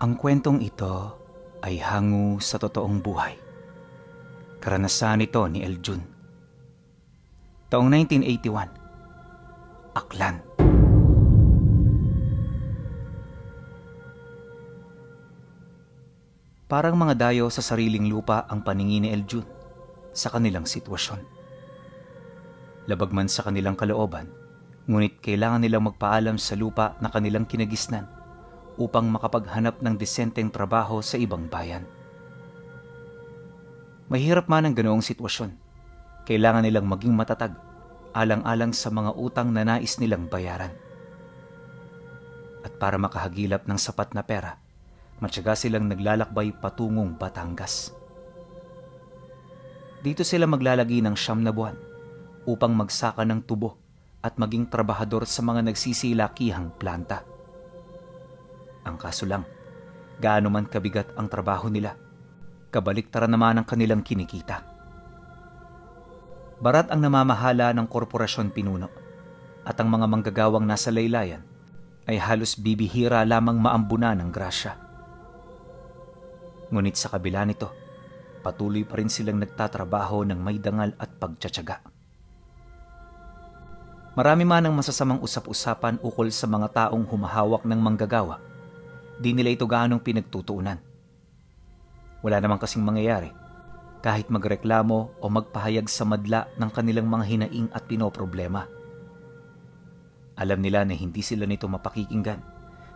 Ang kwentong ito ay hango sa totoong buhay. Karanasan ito ni Eljun. Taong 1981, Aklan. Parang mga dayo sa sariling lupa ang paningin ni Eljun sa kanilang sitwasyon. Labag man sa kanilang kalooban, ngunit kailangan nilang magpaalam sa lupa na kanilang kinagisnan upang makapaghanap ng disenteng trabaho sa ibang bayan. Mahirap man ang ganoong sitwasyon. Kailangan nilang maging matatag, alang-alang sa mga utang na nais nilang bayaran. At para makahagilap ng sapat na pera, matyaga silang naglalakbay patungong Batangas. Dito sila maglalagi ng 9 na buwan upang magsaka ng tubo at maging trabahador sa mga nagsisilakihang planta. Ang kaso lang, gaano man kabigat ang trabaho nila, kabaliktaran naman ang kanilang kinikita. Barat ang namamahala ng korporasyon pinuno at ang mga manggagawang nasa laylayan ay halos bibihira lamang maambunan ng grasya. Ngunit sa kabila nito, patuloy pa rin silang nagtatrabaho ng may dangal at pagtsatsaga. Marami man ang masasamang usap-usapan ukol sa mga taong humahawak ng manggagawa, di nila ito gaanong pinagtutuunan. Wala namang kasing mangyayari kahit magreklamo o magpahayag sa madla ng kanilang mga hinaing at pinoproblema. Alam nila na hindi sila nito mapakikinggan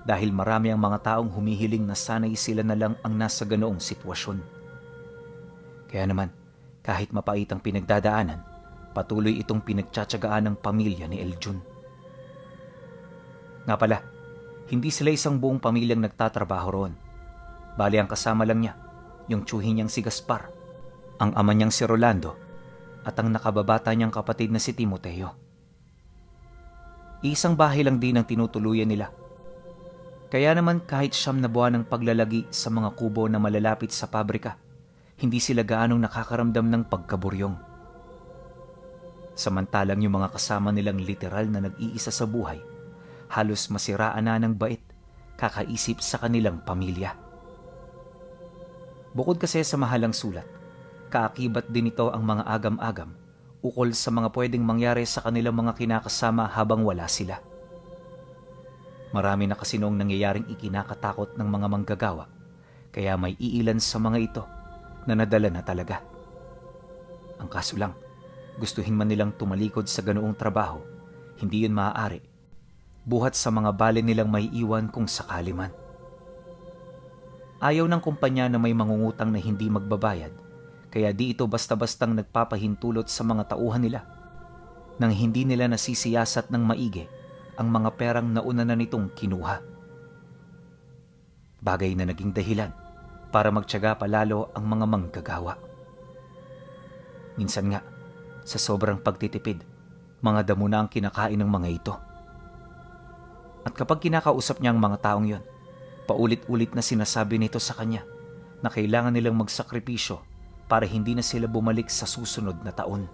dahil marami ang mga taong humihiling na sanay sila na lang ang nasa ganoong sitwasyon. Kaya naman, kahit mapait ang pinagdadaanan, patuloy itong pinagtsatsagaan ng pamilya ni Eljun. Nga pala, hindi sila isang buong pamilyang nagtatrabaho roon. Bali ang kasama lang niya, yung tiyuhin niyang si Gaspar, ang ama niyang si Rolando, at ang nakababata niyang kapatid na si Timoteo. Isang bahay lang din ang tinutuluyan nila. Kaya naman kahit 9 na buwan ng paglalagi sa mga kubo na malalapit sa pabrika, hindi sila gaanong nakakaramdam ng pagkaburyong. Samantalang yung mga kasama nilang literal na nag-iisa sa buhay, halos masiraan na ng bait, kakaisip sa kanilang pamilya. Bukod kasi sa mahalang sulat, kaakibat din ito ang mga agam-agam ukol sa mga pwedeng mangyari sa kanilang mga kinakasama habang wala sila. Marami na kasi noong nangyayaring ikinakatakot ng mga manggagawa, kaya may iilan sa mga ito na nadala na talaga. Ang kaso lang, gustuhin man nilang tumalikod sa ganoong trabaho, hindi yun maaari, buhat sa mga bali nilang may iwan kung sakali man. Ayaw ng kumpanya na may mangungutang na hindi magbabayad, kaya di ito basta-bastang nagpapahintulot sa mga tauhan nila nang hindi nila nasisiyasat ng maigi ang mga perang nauna na nitong kinuha. Bagay na naging dahilan para magtiyaga palalo ang mga manggagawa. Minsan nga, sa sobrang pagtitipid, mga damo na ang kinakain ng mga ito. At kapag kinakausap niya ang mga taong yon, paulit-ulit na sinasabi nito sa kanya na kailangan nilang magsakripisyo para hindi na sila bumalik sa susunod na taon.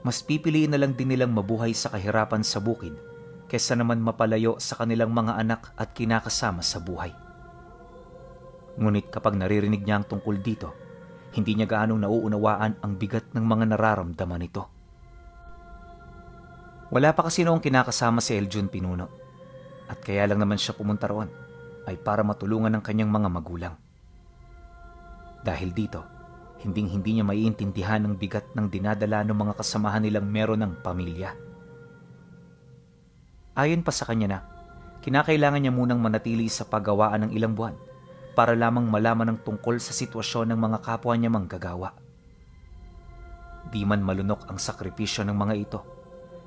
Mas pipiliin na lang din nilang mabuhay sa kahirapan sa bukid kaysa naman mapalayo sa kanilang mga anak at kinakasama sa buhay. Ngunit kapag naririnig niya ang tungkol dito, hindi niya gaanong nauunawaan ang bigat ng mga nararamdaman nito. Wala pa kasi noong kinakasama si Eljun Pinuno, at kaya lang naman siya pumunta roon ay para matulungan ng kanyang mga magulang. Dahil dito, hinding-hindi niya maiintindihan ang bigat ng dinadala ng mga kasamahan nilang meron ng pamilya. Ayon pa sa kanya na, kinakailangan niya munang manatili sa paggawaan ng ilang buwan para lamang malaman ang tungkol sa sitwasyon ng mga kapwa niya manggagawa. Di man malunok ang sakripisyo ng mga ito,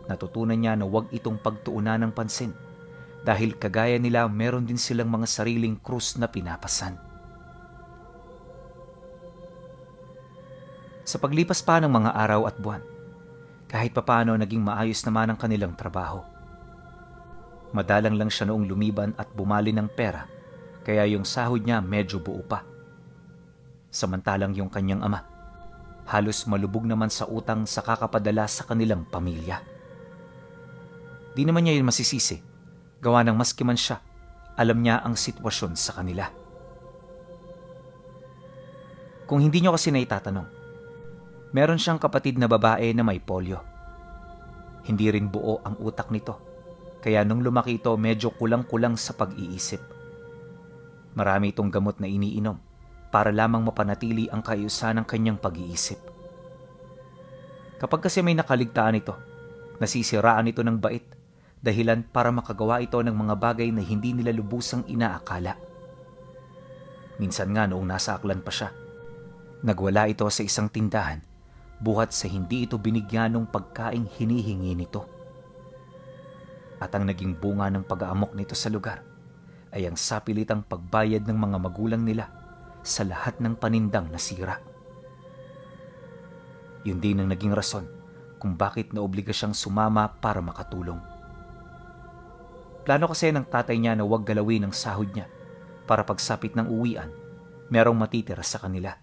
natutunan niya na huwag itong pagtuunan ng pansin dahil kagaya nila meron din silang mga sariling krus na pinapasan. Sa paglipas pa ng mga araw at buwan, kahit papaano naging maayos naman ang kanilang trabaho. Madalang lang siya noong lumiban at bumali ng pera, kaya yung sahod niya medyo buo pa. Samantalang yung kanyang ama, halos malubog naman sa utang sa kakapadala sa kanilang pamilya. Di naman niya yun masisisi, gawa ng maski man siya alam niya ang sitwasyon sa kanila. Kung hindi nyo kasi naitatanong, meron siyang kapatid na babae na may polio. Hindi rin buo ang utak nito, kaya nung lumaki ito medyo kulang-kulang sa pag-iisip. Marami itong gamot na iniinom para lamang mapanatili ang kaayusan ng kanyang pag-iisip. Kapag kasi may nakaligtaan ito, nasisiraan ito ng bait, dahilan para makagawa ito ng mga bagay na hindi nila lubusang inaakala. Minsan nga noong nasa aklan pa siya, nagwala ito sa isang tindahan buhat sa hindi ito binigyan ng pagkaing hinihingi nito. At ang naging bunga ng pag-aamok nito sa lugar ay ang sapilitang pagbayad ng mga magulang nila sa lahat ng panindang nasira. Yun din ang naging rason kung bakit naobliga siyang sumama para makatulong. Plano kasi ng tatay niya na huwag galawin ang sahod niya para pagsapit ng uwian, merong matitira sa kanila.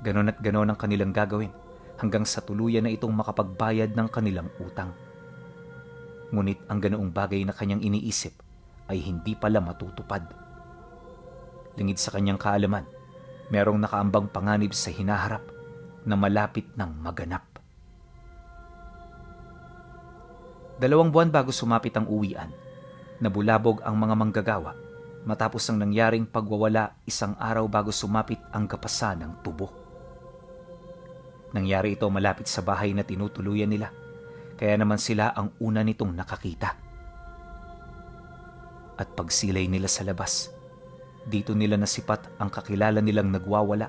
Ganon at ganon ang kanilang gagawin hanggang sa tuluyan na itong makapagbayad ng kanilang utang. Ngunit ang ganoong bagay na kanyang iniisip ay hindi pala matutupad. Lingid sa kanyang kaalaman, merong nakaambang panganib sa hinaharap na malapit ng maganap. 2 buwan bago sumapit ang uwian, nabulabog ang mga manggagawa matapos ang nangyaring pagwawala 1 araw bago sumapit ang kapasan ng tubo. Nangyari ito malapit sa bahay na tinutuluyan nila, kaya naman sila ang una nitong nakakita. At pagsilay nila sa labas, dito nila nasipat ang kakilala nilang nagwawala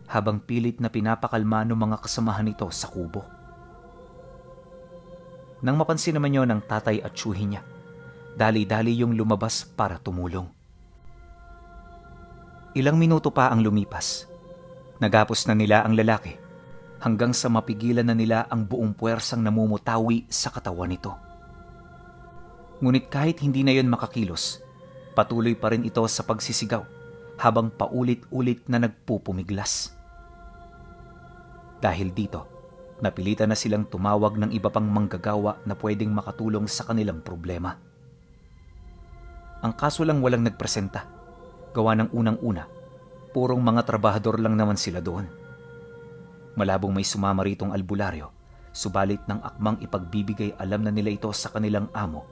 habang pilit na pinapakalma ng mga kasamahan nito sa kubo. Nang mapansin naman yon ng tatay at tiyuhin niya, dali-dali yung lumabas para tumulong. Ilang minuto pa ang lumipas. Nagapos na nila ang lalaki hanggang sa mapigilan na nila ang buong puwersang namumutawi sa katawan nito. Ngunit kahit hindi na yon makakilos, patuloy pa rin ito sa pagsisigaw habang paulit-ulit na nagpupumiglas. Dahil dito, napilitan na silang tumawag ng iba pang manggagawa na pwedeng makatulong sa kanilang problema. Ang kaso lang walang nagpresenta. Gawa ng unang-una, purong mga trabahador lang naman sila doon. Malabong may sumama ritong albularyo, subalit ng akmang ipagbibigay alam na nila ito sa kanilang amo.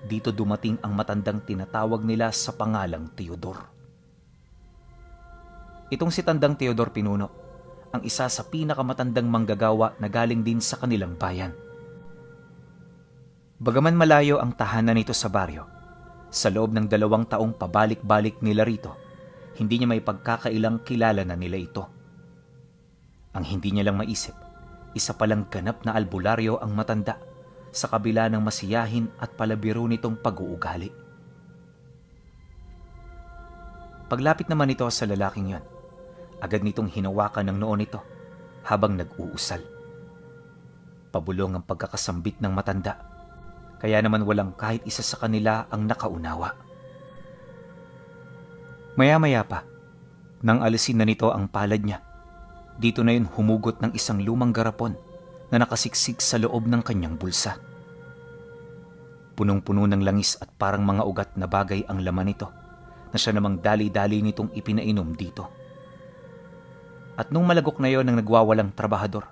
Dito dumating ang matandang tinatawag nila sa pangalang Teodor. Itong si Tandang Teodor Pinuno, ang isa sa pinakamatandang manggagawa na galing din sa kanilang bayan. Bagaman malayo ang tahanan nito sa baryo, sa loob ng 2 taong pabalik-balik nila rito, hindi niya may pagkakailang kilala na nila ito. Ang hindi niya lang maisip, isa palang ganap na albularyo ang matanda sa kabila ng masiyahin at palabiro nitong pag-uugali. Paglapit naman ito sa lalaking yon, agad nitong hinawakan ng noo nito habang nag-uusal. Pabulong ang pagkakasambit ng matanda, kaya naman walang kahit isa sa kanila ang nakaunawa. Maya-maya pa, nang alisin na nito ang palad niya, dito na yun humugot ng isang lumang garapon na nakasiksik sa loob ng kanyang bulsa. Punong-puno ng langis at parang mga ugat na bagay ang laman nito na siya namang dali-dali nitong ipinainom dito. At nung malagok na yon ng nagwawalang trabahador,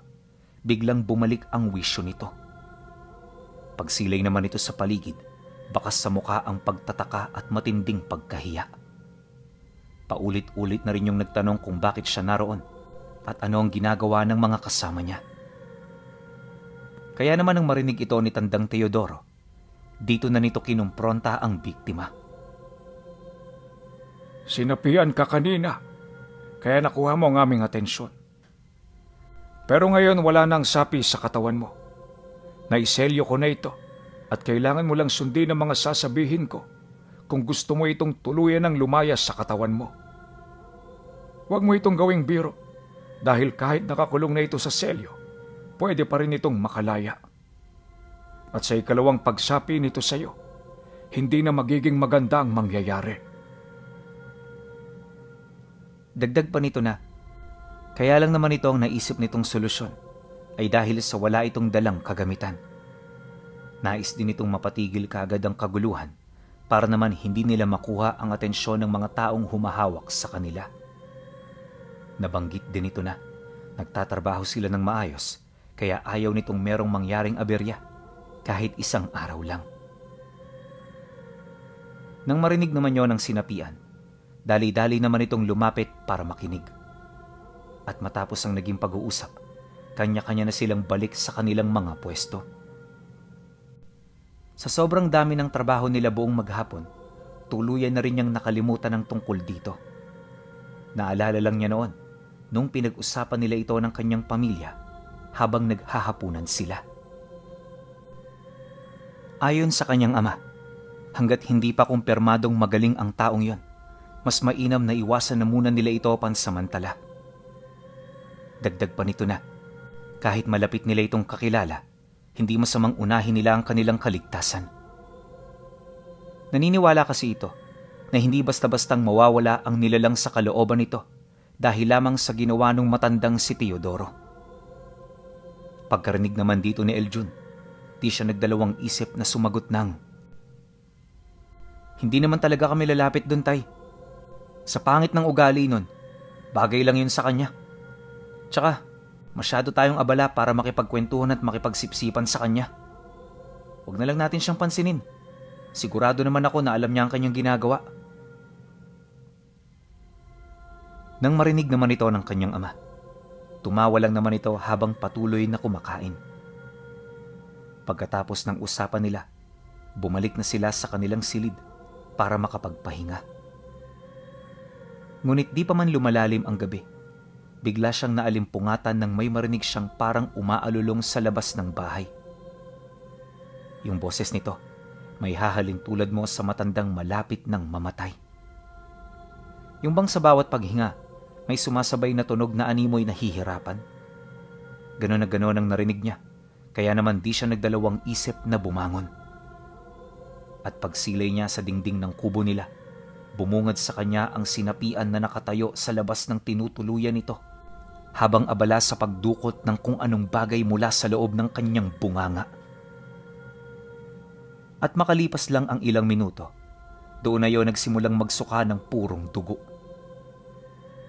biglang bumalik ang wisyo nito. Pagsilay naman ito sa paligid, bakas sa mukha ang pagtataka at matinding pagkahiya. Paulit-ulit na rin yung nagtanong kung bakit siya naroon at ano ang ginagawa ng mga kasama niya. Kaya naman nang marinig ito ni Tandang Teodoro, dito na nito kinumpronta ang biktima. Sinapian ka kanina, kaya nakuha mo ang aming atensyon. Pero ngayon wala nang sapi sa katawan mo. Naiselyo ko na ito at kailangan mo lang sundin ang mga sasabihin ko kung gusto mo itong tuluyan ng lumayas sa katawan mo. Huwag mo itong gawing biro dahil kahit nakakulong na ito sa selyo, pwede pa rin itong makalaya. At sa ikalawang pagsapi nito sa iyo, hindi na magiging maganda ang mangyayari. Dagdag pa nito na, kaya lang naman ito ang naisip nitong solusyon ay dahil sa wala itong dalang kagamitan. Nais din itong mapatigil kaagad ang kaguluhan para naman hindi nila makuha ang atensyon ng mga taong humahawak sa kanila. Nabanggit din ito na nagtatrabaho sila ng maayos kaya ayaw nitong merong mangyaring aberya kahit isang araw lang. Nang marinig naman yon ng sinapian, dali-dali naman itong lumapit para makinig. At matapos ang naging pag-uusap, kanya-kanya na silang balik sa kanilang mga pwesto. Sa sobrang dami ng trabaho nila buong maghapon, tuluyan na rin niyang nakalimutan ang tungkol dito. Naalala lang niya noon nung pinag-usapan nila ito ng kanyang pamilya habang naghahapunan sila. Ayon sa kanyang ama, hanggat hindi pa kumpirmadong magaling ang taong yon, mas mainam na iwasan na muna nila ito pansamantala. Dagdag pa nito na, kahit malapit nila itong kakilala, hindi masamang unahin nila ang kanilang kaligtasan. Naniniwala kasi ito na hindi basta-bastang mawawala ang nilalang sa kalooban nito dahil lamang sa ginawa ng matandang si Teodoro. Pagkarinig naman dito ni Eljun, di siya nagdalawang isip na sumagot ng, "Hindi naman talaga kami lalapit doon, Tay. Sa pangit ng ugali nun, bagay lang yun sa kanya. Tsaka, masyado tayong abala para makipagkwentuhan at makipagsipsipan sa kanya. Huwag na lang natin siyang pansinin. Sigurado naman ako na alam niya ang kanyang ginagawa." Nang marinig naman ito ng kanyang ama, tumawa lang naman ito habang patuloy na kumakain. Pagkatapos ng usapan nila, bumalik na sila sa kanilang silid para makapagpahinga. Ngunit di pa man lumalalim ang gabi, bigla siyang naalimpungatan nang may marinig siyang parang umaalulong sa labas ng bahay. Yung boses nito, may hahalin tulad mo sa matandang malapit ng mamatay. Yung bang sa bawat paghinga, may sumasabay na tunog na animoy nahihirapan. Ganon na ganon ang narinig niya, kaya naman di siya nagdalawang isip na bumangon. At pagsilay niya sa dingding ng kubo nila, bumungad sa kanya ang sinapian na nakatayo sa labas ng tinutuluyan nito, habang abala sa pagdukot ng kung anong bagay mula sa loob ng kanyang bunganga. At makalipas lang ang ilang minuto, doon na yon nagsimulang magsuka ng purong dugo.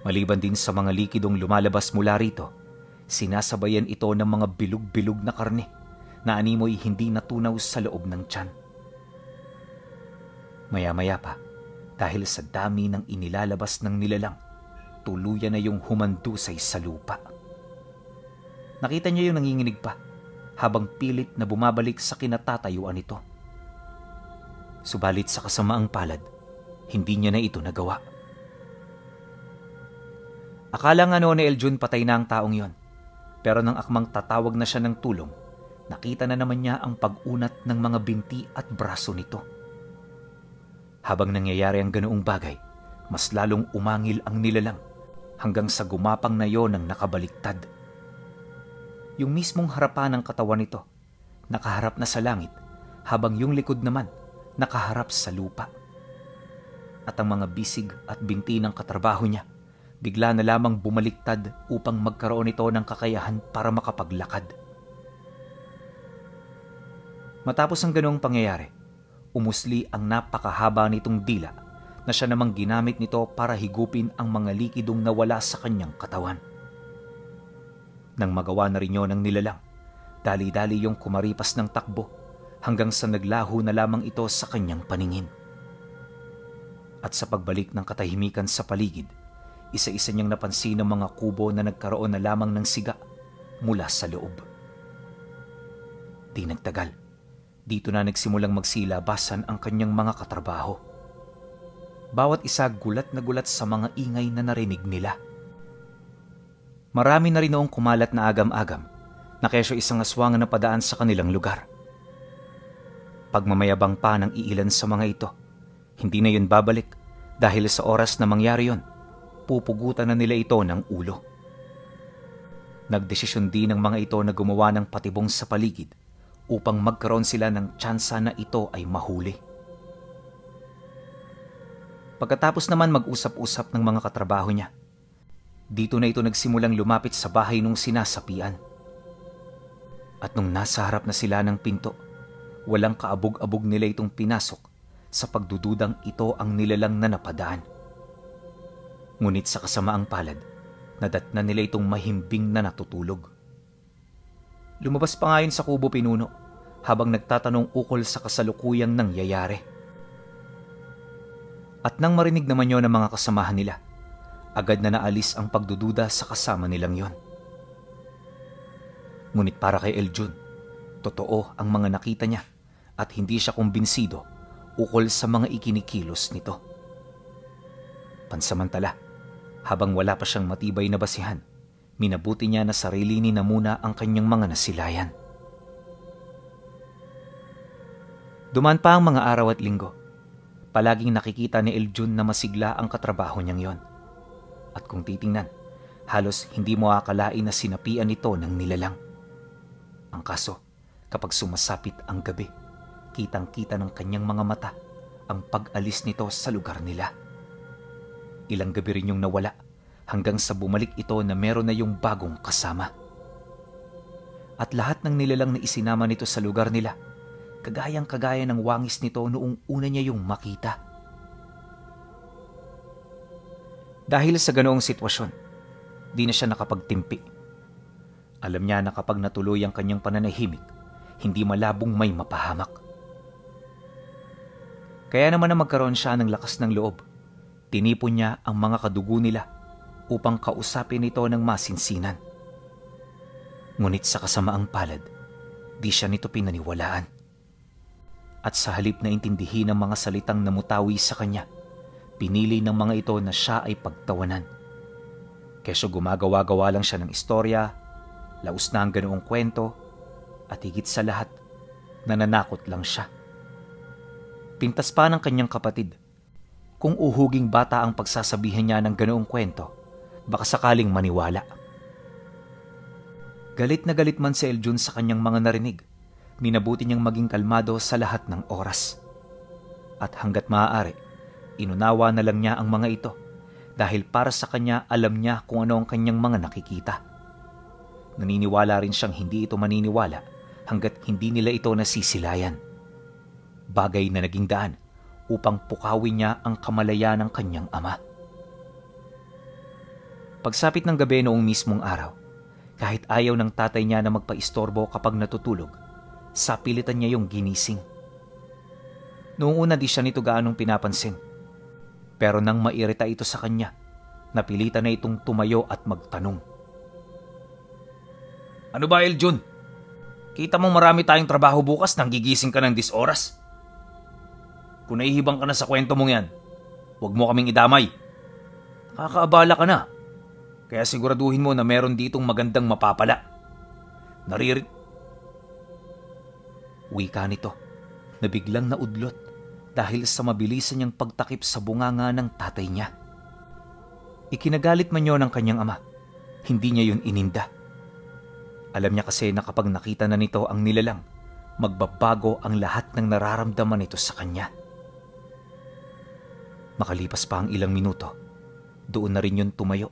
Maliban din sa mga likidong lumalabas mula rito, sinasabayan ito ng mga bilog-bilog na karne na animoy hindi natunaw sa loob ng tiyan. Maya-maya pa, dahil sa dami ng inilalabas ng nilalang, tuluyan na yung humandusay sa lupa. Nakita niya yung nanginginig pa, habang pilit na bumabalik sa kinatatayuan nito. Subalit sa kasamaang palad, hindi niya na ito nagawa. Akala nga noon ni Eljun patay na ang taong yon, pero nang akmang tatawag na siya ng tulong, nakita na naman niya ang pag-unat ng mga binti at braso nito. Habang nangyayari ang ganoong bagay, mas lalong umangil ang nilalang hanggang sa gumapang na yon ng nakabaliktad. Yung mismong harapan ng katawan nito, nakaharap na sa langit, habang yung likod naman nakaharap sa lupa. At ang mga bisig at binti ng katrabaho niya, bigla na lamang bumaliktad upang magkaroon ito ng kakayahan para makapaglakad. Matapos ang ganoong pangyayari, umusli ang napakahaba nitong dila na siya namang ginamit nito para higupin ang mga likidong nawala sa kanyang katawan. Nang magawa na rin yun ng nilalang, dali-dali yung kumaripas ng takbo hanggang sa naglaho na lamang ito sa kanyang paningin. At sa pagbalik ng katahimikan sa paligid, isa-isa niyang napansin ang mga kubo na nagkaroon na lamang ng siga mula sa loob. Di nagtagal, dito na nagsimulang magsilabasan ang kanyang mga katrabaho. Bawat isa gulat na gulat sa mga ingay na narinig nila. Marami na rin noong kumalat na agam-agam na kesyo isang aswang na padaan sa kanilang lugar. Pagmamayabang pa ng iilan sa mga ito, hindi na yun babalik dahil sa oras na mangyari yun, pupugutan na nila ito ng ulo. Nagdesisyon din ng mga ito na gumawa ng patibong sa paligid upang magkaroon sila ng tsansa na ito ay mahuli. Pagkatapos naman mag-usap-usap ng mga katrabaho niya, dito na ito nagsimulang lumapit sa bahay nung sinasapian. At nung nasa harap na sila ng pinto, walang kaabog-abog nila itong pinasok sa pagdududang ito ang nilalang na napadaan. Ngunit sa kasamaang palad, nadatnan nila itong mahimbing na natutulog. Lumabas pa nga yun sa kubo pinuno habang nagtatanong ukol sa kasalukuyang nangyayari. At nang marinig naman yun ng mga kasamahan nila, agad na naalis ang pagdududa sa kasama nilang yon. Ngunit para kay Eljun, totoo ang mga nakita niya at hindi siya kumbinsido ukol sa mga ikinikilos nito. Pansamantala, habang wala pa siyang matibay na basihan, minabuti niya na sarilinin na muna ang kanyang mga nasilayan. Dumaan pa ang mga araw at linggo. Palaging nakikita ni Eljun na masigla ang katrabaho niyang yon. At kung titingnan, halos hindi mo akalain na sinapian ito ng nilalang. Ang kaso, kapag sumasapit ang gabi, kitang-kita ng kanyang mga mata ang pag-alis nito sa lugar nila. Ilang gabi rin yung nawala hanggang sa bumalik ito na meron na yung bagong kasama. At lahat ng nilalang na isinama nito sa lugar nila, kagayang-kagaya ng wangis nito noong una niya yung makita. Dahil sa ganoong sitwasyon, di na siya nakapagtimpi. Alam niya na kapag natuloy ang kanyang pananahimik, hindi malabong may mapahamak. Kaya naman na magkaroon siya ng lakas ng loob, tinipon niya ang mga kadugo nila upang kausapin ito ng masinsinan. Ngunit sa kasamaang palad, di siya nito pinaniwalaan. At sa halip na intindihin ang mga salitang namutawi sa kanya, pinili ng mga ito na siya ay pagtawanan. Kesyo gumagawa-gawa lang siya ng istorya, laos na ang ganoong kwento, at higit sa lahat, nananakot lang siya. Pintas pa ng kanyang kapatid, kung uhuging bata ang pagsasabihan niya ng ganoong kwento, baka sakaling maniwala. Galit na galit man si Eljun sa kanyang mga narinig, minabuti niyang maging kalmado sa lahat ng oras. At hanggat maaari, inunawa na lang niya ang mga ito dahil para sa kanya alam niya kung ano ang kanyang mga nakikita. Naniniwala rin siyang hindi ito maniniwala hanggat hindi nila ito nasisilayan. Bagay na naging daan upang pukawin niya ang kamalayan ng kanyang ama. Pagsapit ng gabi noong mismong araw, kahit ayaw ng tatay niya na magpaistorbo kapag natutulog, sapilitan niya yung ginising. Noong una di siya nito gaanong pinapansin. Pero nang mairita ito sa kanya, napilitan na itong tumayo at magtanong. Ano ba, Eljun? Kita mo marami tayong trabaho bukas nang gigising ka ng 10 oras. Kung naihibang ka na sa kwento mong yan, huwag mo kaming idamay. Nakakaabala ka na. Kaya siguraduhin mo na meron ditong magandang mapapala. Wika nito na biglang naudlot dahil sa mabilisan niyang pagtakip sa bunganga ng tatay niya. Ikinagalit man yun ng kanyang ama, hindi niya yun ininda. Alam niya kasi na kapag nakita na nito ang nilalang, magbabago ang lahat ng nararamdaman nito sa kanya. Makalipas pa ang ilang minuto, doon na rin yun tumayo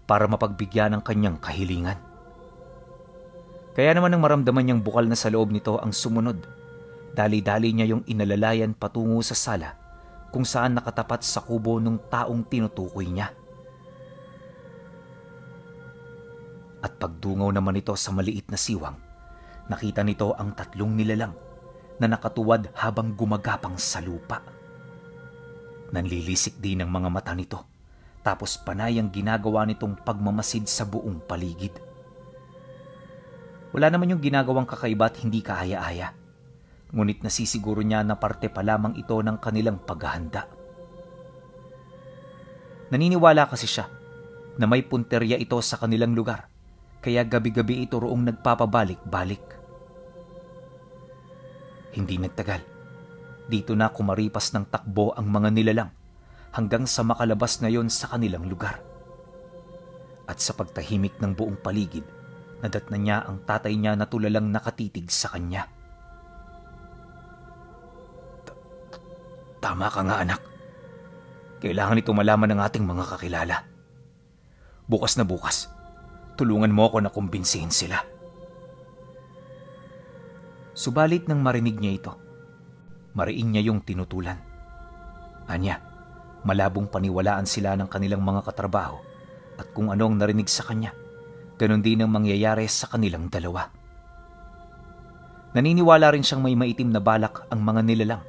para mapagbigyan ng kanyang kahilingan. Kaya naman nang maramdaman niyang bukal na sa loob nito ang sumunod, dali-dali niya yung inalalayan patungo sa sala kung saan nakatapat sa kubo ng taong tinutukoy niya. At pagdungaw naman ito sa maliit na siwang, nakita nito ang 3 nilalang na nakatuwad habang gumagapang sa lupa. Nanlilisik din ang mga mata nito, tapos panay ang ginagawa nitong pagmamasid sa buong paligid. Wala naman yung ginagawang kakaiba at hindi kaaya-aya. Ngunit nasisiguro niya na parte pa lamang ito ng kanilang paghahanda. Naniniwala kasi siya na may punterya ito sa kanilang lugar, kaya gabi-gabi ito roong nagpapabalik-balik. Hindi nagtagal, dito na kumaripas ng takbo ang mga nilalang hanggang sa makalabas na yon sa kanilang lugar. At sa pagtahimik ng buong paligid, nadatnan niya ang tatay niya na tulalang nakatitig sa kanya. Tama ka nga, anak. Kailangan ito malaman ng ating mga kakilala. Bukas na bukas, tulungan mo ako na kumbinsihin sila. Subalit nang marinig niya ito, mariin niya yung tinutulan Anya, malabong paniwalaan sila ng kanilang mga katrabaho at kung ano ang narinig sa kanya, ganon din ang mangyayari sa kanilang dalawa. Naniniwala rin siyang may maitim na balak ang mga nilalang,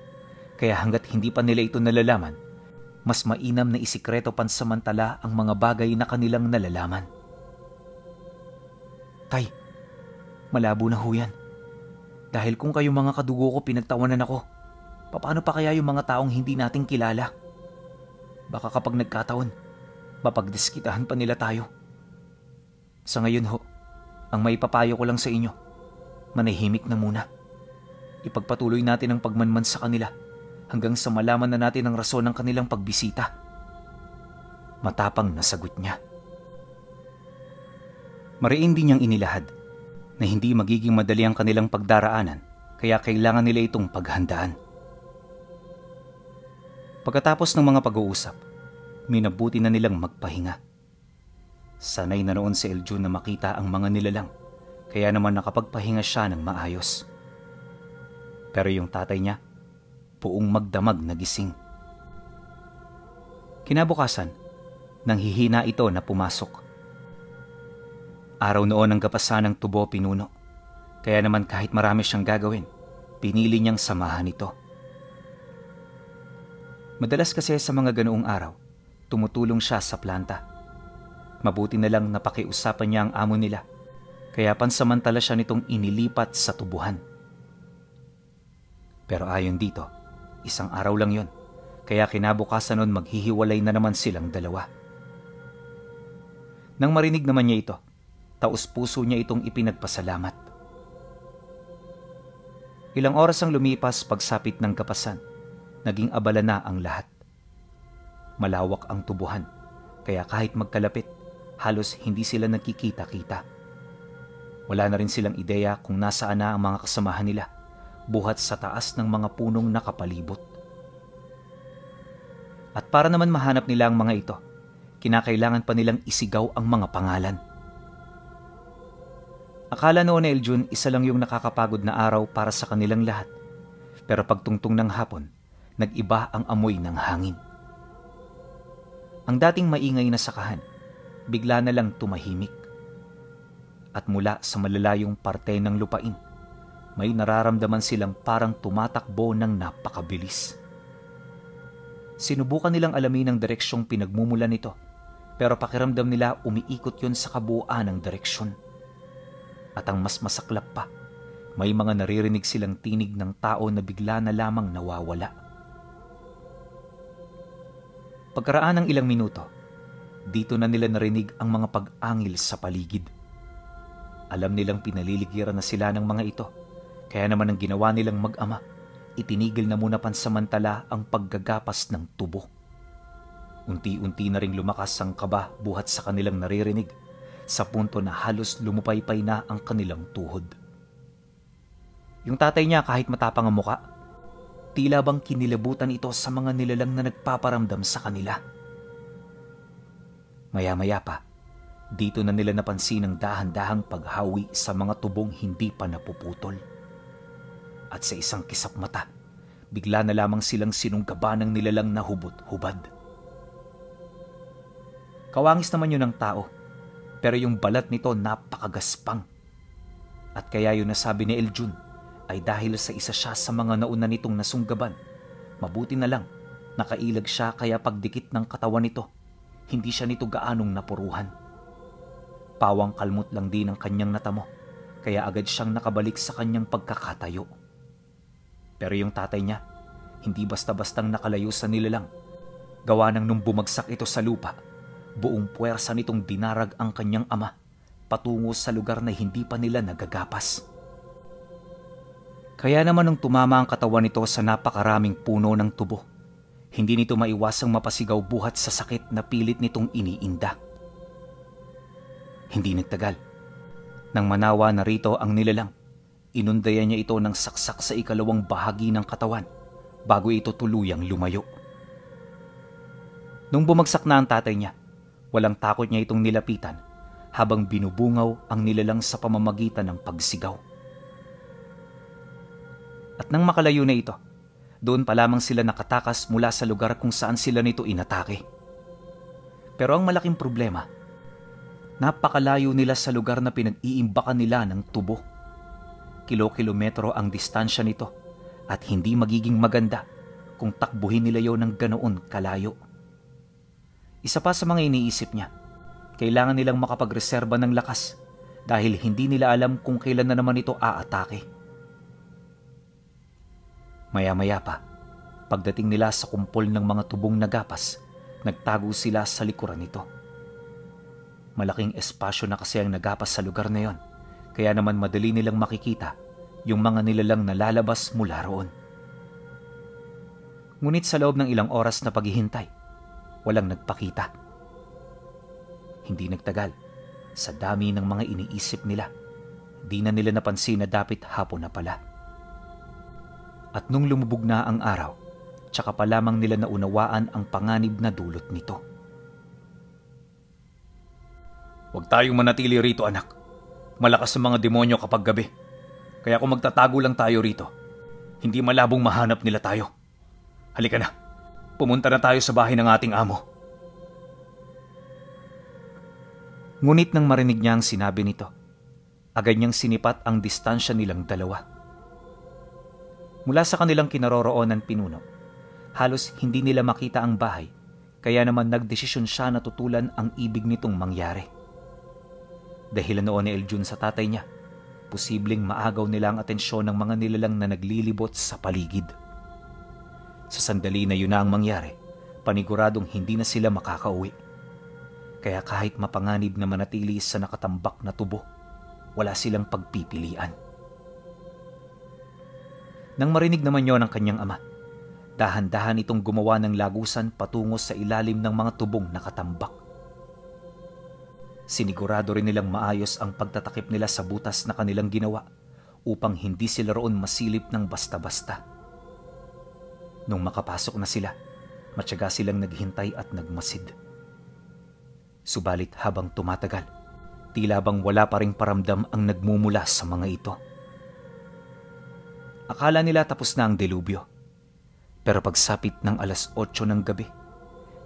kaya hanggat hindi pa nila ito nalalaman, mas mainam na isikreto pansamantala ang mga bagay na kanilang nalalaman. Tay, malabo na ho yan. Dahil kung kayo mga kadugo ko pinagtawanan ako, paano pa kaya yung mga taong hindi nating kilala? Baka kapag nagkataon, mapagdiskitahan pa nila tayo. Sa ngayon ho, ang may papayo ko lang sa inyo, manahimik na muna. Ipagpatuloy natin ang pagmanman sa kanila hanggang sa malaman na natin ang rason ng kanilang pagbisita. Matapang na sagot niya. Mariin din niyang inilahad na hindi magiging madali ang kanilang pagdaraanan, kaya kailangan nila itong paghandaan. Pagkatapos ng mga pag-uusap, minabuti na nilang magpahinga. Sanay na noon si Eljun na makita ang mga nilalang, kaya naman nakapagpahinga siya ng maayos. Pero yung tatay niya, buong magdamag na gising. Kinabukasan, nanghihina ito na pumasok. Araw noon ang gapasan ng tubo pinuno, kaya naman kahit marami siyang gagawin, pinili niyang samahan ito. Madalas kasi sa mga ganoong araw, tumutulong siya sa planta. Mabuti na lang napakiusapan niya ang amo nila, kaya pansamantala siya nitong inilipat sa tubuhan. Pero ayon dito, isang araw lang yon, kaya kinabukasan nun maghihiwalay na naman silang dalawa. Nang marinig naman niya ito, taos-puso niya itong ipinagpasalamat. Ilang oras ang lumipas pagsapit ng kapasan, naging abala na ang lahat. Malawak ang tubuhan, kaya kahit magkalapit, halos hindi sila nagkikita-kita. Wala na rin silang ideya kung nasaan na ang mga kasamahan nila, buhat sa taas ng mga punong nakapalibot. At para naman mahanap nila ang mga ito, kinakailangan pa nilang isigaw ang mga pangalan. Akala noon ni Eljun isa lang yung nakakapagod na araw para sa kanilang lahat, pero pagtungtong ng hapon, nag-iba ang amoy ng hangin. Ang dating maingay na sakahan, bigla na lang tumahimik. At mula sa malalayong parte ng lupain, may nararamdaman silang parang tumatakbo ng napakabilis. Sinubukan nilang alamin ang direksyong pinagmumulan nito, pero pakiramdam nila umiikot yon sa kabuuan ng direksyon. At ang mas masaklap pa, may mga naririnig silang tinig ng tao na bigla na lamang nawawala. Pagkaraan ng ilang minuto, dito na nila narinig ang mga pag-angil sa paligid. Alam nilang pinaliligiran na sila ng mga ito, kaya naman ang ginawa nilang mag-ama, itinigil na muna pansamantala ang paggagapas ng tubo. Unti-unti na ring lumakas ang kaba buhat sa kanilang naririnig, sa punto na halos lumupaypay na ang kanilang tuhod. Yung tatay niya kahit matapang ang muka, tila bang kinilabutan ito sa mga nilalang na nagpaparamdam sa kanila. Maya-maya pa, dito na nila napansin ang dahan-dahang paghawi sa mga tubong hindi pa napuputol. At sa isang kisap mata, bigla na lamang silang sinunggaban ng nilalang na hubot-hubad. Kawangis naman yun ng tao, pero yung balat nito napakagaspang. At kaya yun nasabi ni Eljun ay dahil sa isa siya sa mga nauna nitong nasunggaban. Mabuti na lang, nakailag siya kaya pagdikit ng katawan nito, hindi siya nito gaanong napuruhan. Pawang kalmot lang din ang kanyang natamo, kaya agad siyang nakabalik sa kanyang pagkakatayo. Pero yung tatay niya, hindi basta-bastang nakalayo sa nilalang. Gawa ng nung bumagsak ito sa lupa, buong puwersa nitong dinarag ang kanyang ama patungo sa lugar na hindi pa nila nagagapas. Kaya naman nung tumama ang katawan nito sa napakaraming puno ng tubo, hindi nito maiwasang mapasigaw buhat sa sakit na pilit nitong iniinda. Hindi nagtagal. Nang manawa na rito ang nilalang, inundayan niya ito ng saksak sa ikalawang bahagi ng katawan bago ito tuluyang lumayo. Nung bumagsak na ang tatay niya, walang takot niya itong nilapitan habang binubungaw ang nilalang sa pamamagitan ng pagsigaw. At nang makalayo na ito, Doon pa lamang sila nakatakas mula sa lugar kung saan sila nito inatake. Pero ang malaking problema, napakalayo nila sa lugar na pinag-iimbakan nila ng tubo. Kilo-kilometro ang distansya nito at hindi magiging maganda kung takbuhin nila yon ng ganoon kalayo. Isa pa sa mga iniisip niya, kailangan nilang makapagreserba ng lakas dahil hindi nila alam kung kailan na naman ito aatake. Maya-maya pa, pagdating nila sa kumpol ng mga tubong nagapas, nagtago sila sa likuran nito. Malaking espasyo na kasi ang nagapas sa lugar na yon, kaya naman madali nilang makikita yung mga nilalang na lalabas mula roon. Ngunit sa loob ng ilang oras na paghihintay, walang nagpakita. Hindi nagtagal, sa dami ng mga iniisip nila, di na nila napansin na dapit hapon na pala. At nung lumubog na ang araw, tsaka pa lamang nila naunawaan ang panganib na dulot nito. Huwag tayong manatili rito, anak. Malakas ang mga demonyo kapag gabi. Kaya kung magtatago lang tayo rito, hindi malabong mahanap nila tayo. Halika na, pumunta na tayo sa bahay ng ating amo. Ngunit nang marinig niya ang sinabi nito, agad niyang sinipat ang distansya nilang dalawa. Mula sa kanilang kinaroroonan pinuno, halos hindi nila makita ang bahay, kaya naman nagdesisyon siya na tutulan ang ibig nitong mangyari. Dahil noon ni Eljun sa tatay niya, posibleng maagaw nila ang atensyon ng mga nilalang na naglilibot sa paligid. Sa sandali na yun na ang mangyari, paniguradong hindi na sila makakauwi. Kaya kahit mapanganib na manatili sa nakatambak na tubo, wala silang pagpipilian. Nang marinig naman yon ng kanyang ama, dahan-dahan itong gumawa ng lagusan patungo sa ilalim ng mga tubong nakatambak. Sinigurado rin nilang maayos ang pagtatakip nila sa butas na kanilang ginawa upang hindi sila roon masilip ng basta-basta. Nung makapasok na sila, matyaga silang naghintay at nagmasid. Subalit habang tumatagal, tila bang wala pa ring paramdam ang nagmumula sa mga ito. Akala nila tapos na ang delubyo. Pero pagsapit ng 8:00 ng gabi,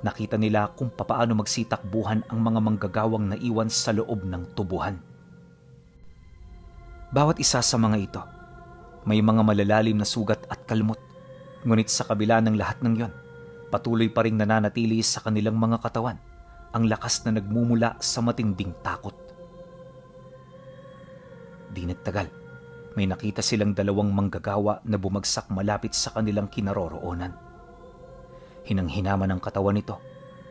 nakita nila kung papaano magsitakbuhan ang mga manggagawang naiwan sa loob ng tubuhan. Bawat isa sa mga ito, may mga malalalim na sugat at kalmot, ngunit sa kabila ng lahat ng yon, patuloy pa ring nananatili sa kanilang mga katawan ang lakas na nagmumula sa matinding takot. Di nagtagal, may nakita silang 2 manggagawa na bumagsak malapit sa kanilang kinaroroonan. Hinang-hinaman ang katawan nito,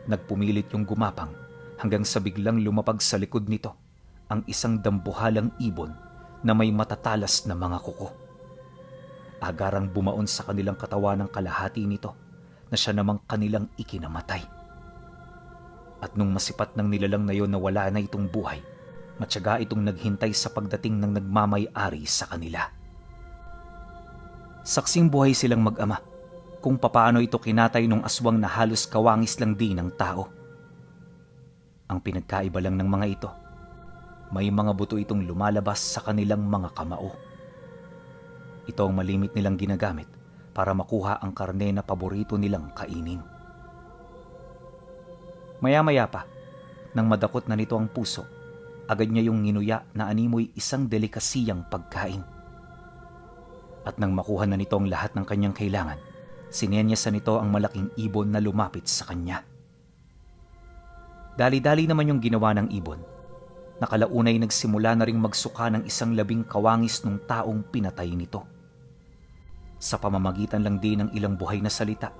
nagpumilit yung gumapang hanggang sa biglang lumapag sa likod nito ang isang dambuhalang ibon na may matatalas na mga kuko. Agarang bumaon sa kanilang katawan ng kalahati nito na siya namang kanilang ikinamatay. At nung masipat ng nilalang na yon na wala na itong buhay, matyaga itong naghintay sa pagdating ng nagmamay-ari sa kanila. Saksing buhay silang mag-ama kung papaano ito kinatay nung aswang na halos kawangis lang din ng tao. Ang pinagkaiba lang ng mga ito, may mga buto itong lumalabas sa kanilang mga kamao. Ito ang malimit nilang ginagamit para makuha ang karne na paborito nilang kainin. Maya-maya pa, nang madakot na nito ang puso, agad niya yung nginuya na animoy isang delikasiyang pagkain. At nang makuha na nito ang lahat ng kanyang kailangan, sinenyasan nito ang malaking ibon na lumapit sa kanya. Dali-dali naman yung ginawa ng ibon. Nakalaunay nagsimula na ring magsuka ng isang labing kawangis ng taong pinatay nito. Sa pamamagitan lang din ng ilang buhay na salita,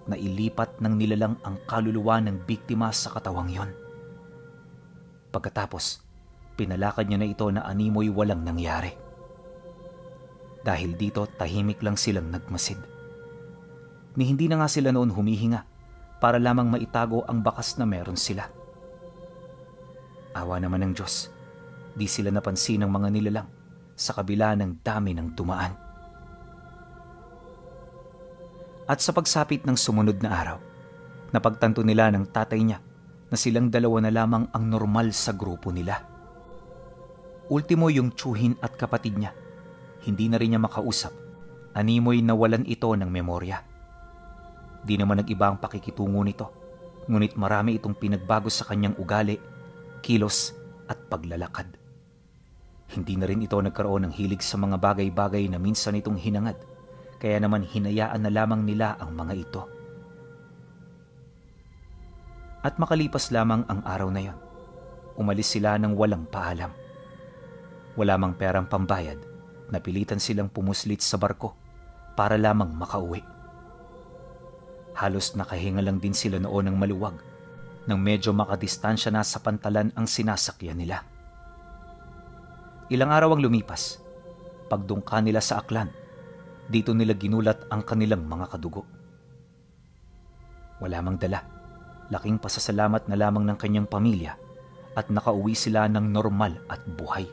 na ilipat ng nilalang ang kaluluwa ng biktima sa katawang yon. Pagkatapos, pinalakad niya na ito na animoy walang nangyari. Dahil dito, tahimik lang silang nagmasid. Ni hindi na nga sila noon humihinga para lamang maitago ang bakas na meron sila. Awa naman ng Diyos, di sila napansin ng mga nilalang sa kabila ng dami ng dumaan. At sa pagsapit ng sumunod na araw, napagtanto nila ng tatay niya na silang 2 na lamang ang normal sa grupo nila. Ultimo yung tsuhin at kapatid niya. Hindi na rin niya makausap Animoy nawalan ito ng memorya. Di naman nag-iba ang pakikitungo nito, ngunit marami itong pinagbago sa kanyang ugali, kilos at paglalakad. Hindi na rin ito nagkaroon ng hilig sa mga bagay-bagay na minsan itong hinangad, kaya naman hinayaan na lamang nila ang mga ito. At makalipas lamang ang araw na yon, umalis sila ng walang paalam. Wala mang perang pambayad, napilitan silang pumuslit sa barko para lamang makauwi. Halos nakahinga lang din sila noon ng maluwag nang medyo makadistansya na sa pantalan ang sinasakyan nila. Ilang araw ang lumipas. Pagdungka nila sa aklan, dito nila ginulat ang kanilang mga kadugo. Wala mang dala. Laking pasasalamat na lamang ng kanyang pamilya at nakauwi sila ng normal at buhay.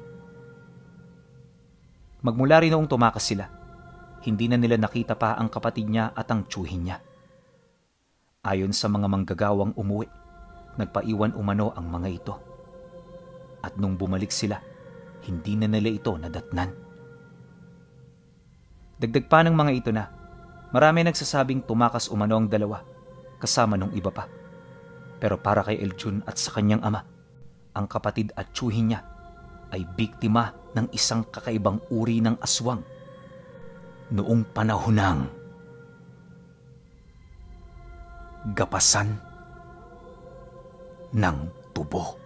Magmula rin noong tumakas sila, hindi na nila nakita pa ang kapatid niya at ang tiyuhin niya. Ayon sa mga manggagawang umuwi, nagpaiwan umano ang mga ito. At nung bumalik sila, hindi na nila ito nadatnan. Dagdag pa ng mga ito na, marami nagsasabing tumakas umano ang dalawa, kasama nung iba pa. Pero para kay Eljun at sa kanyang ama, ang kapatid at tiyuhin niya ay biktima ng isang kakaibang uri ng aswang noong panahon ng gapasan ng tubo.